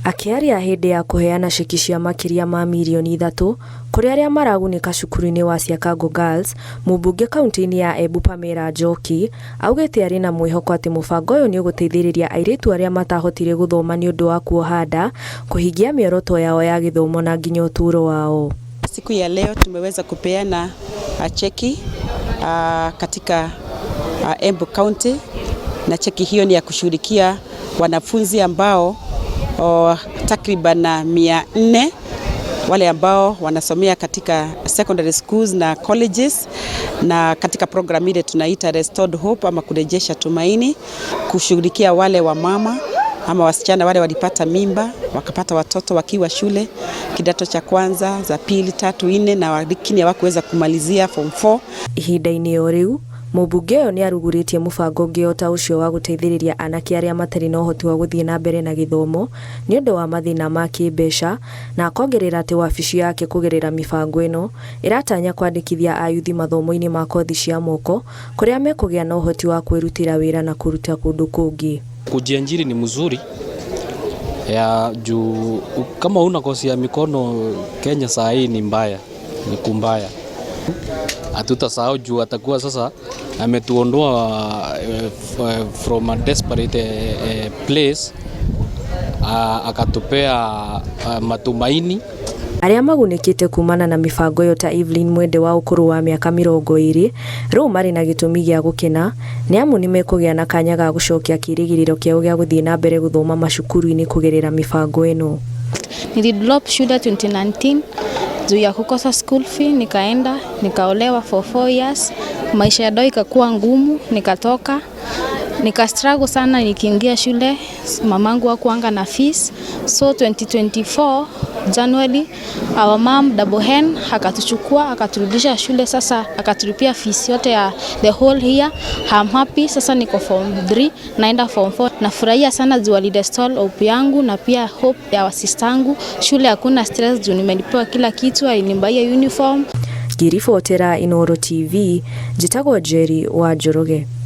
Akĩaria hĩndĩ ya kũheana ceki cia makĩria ma mirioni 3 kũrĩ arĩa maragunĩka cukuru-inĩ wa Siakago Girls, mũmbunge kaunti-inĩ ya Embu Pamela Njoki augĩte arĩ na mwĩhoko atĩ mũbango ũyũ nĩ ũgũteithĩrĩria airĩtu arĩa matahotire gũthoma nĩ ũndũ wa kuoha nda kũhingia mĩoroto yao ya gĩthomo na nginya ũtũũro wao. Siku ya leo tumeweza kupeana cheki katika Embu County, na cheki hiyo ni ya kushughulikia wanafunzi ambao takriban 400, wale ambao wanasomea katika secondary schools na colleges, na katika program ile tunaita Restored Hope ama kurejesha tumaini, kushughulikia wale wa mama ama wasichana wale walipata mimba wakapata watoto wakiwa shule kidato cha kwanza, za pili, tatu, nne, na lakini hawakuweza kumalizia form 4. Ihinda-inĩ o rĩu, mũmbunge ũyũ nĩ arugũrĩtie mũbango ũngĩ o ta ũcio wa gũteithĩrĩria anake arĩa matarĩ na ũhoti wa gũthiĩ na mbere na gĩthomo nĩ ũndũ wa mathĩna ma kĩmbeca, na akongerera atĩ wabici yake kũgerera mĩbango ĩno ĩratanya kwandĩkithia ayuthi mathomo-inĩ ma kothi cia moko kũrĩa mekũgĩa na ũhoti wa kwĩrutĩra wĩra na kũruta kũndũ kũngĩ. Kujiajiri ni mzuri ya juu kama una kozi ya mikono Kenya saa hii ni mbaya, ni kumbaya. Hatutasahau juu atakuwa sasa ametuondoa from a desperate place, akatupea matumaini. Arĩa magunĩkĩte kumana na mĩbango ĩyo ta Evelyn Mwende wa ũkũrũ wa mĩaka 20 rĩu marĩ na gĩtũmi gĩa gũkena nĩ amu nĩ mekũgĩa na kanya ga gũcokia kĩĩrĩgĩrĩro kĩao gĩa gũthiĩ na mbere gũthoma macukuru-inĩ kũgerera mĩbango ĩno. Nilidrop shule 2019 juu ya kukosa school fee, nikaenda nikaolewa for 4 years. Maisha ya ndoa ikakuwa ngumu, nikatoka, nika struggle sana nikiingia shule, mamangu hakuanga na fees. So 2024 January, our mom Double Hen akatuchukua, akaturudisha shule, sasa akatulipia fees yote ya the whole year. I'm happy, sasa niko form 3 naenda form 4. Nafurahia sana juu alirestore hope yangu na pia hope ya wasistangu. Shule hakuna stress juu nimelipewa kila kitu, alinibuyia uniform. Ngĩribotera Inooro TV, njĩtagwo Njeri wa Njoroge.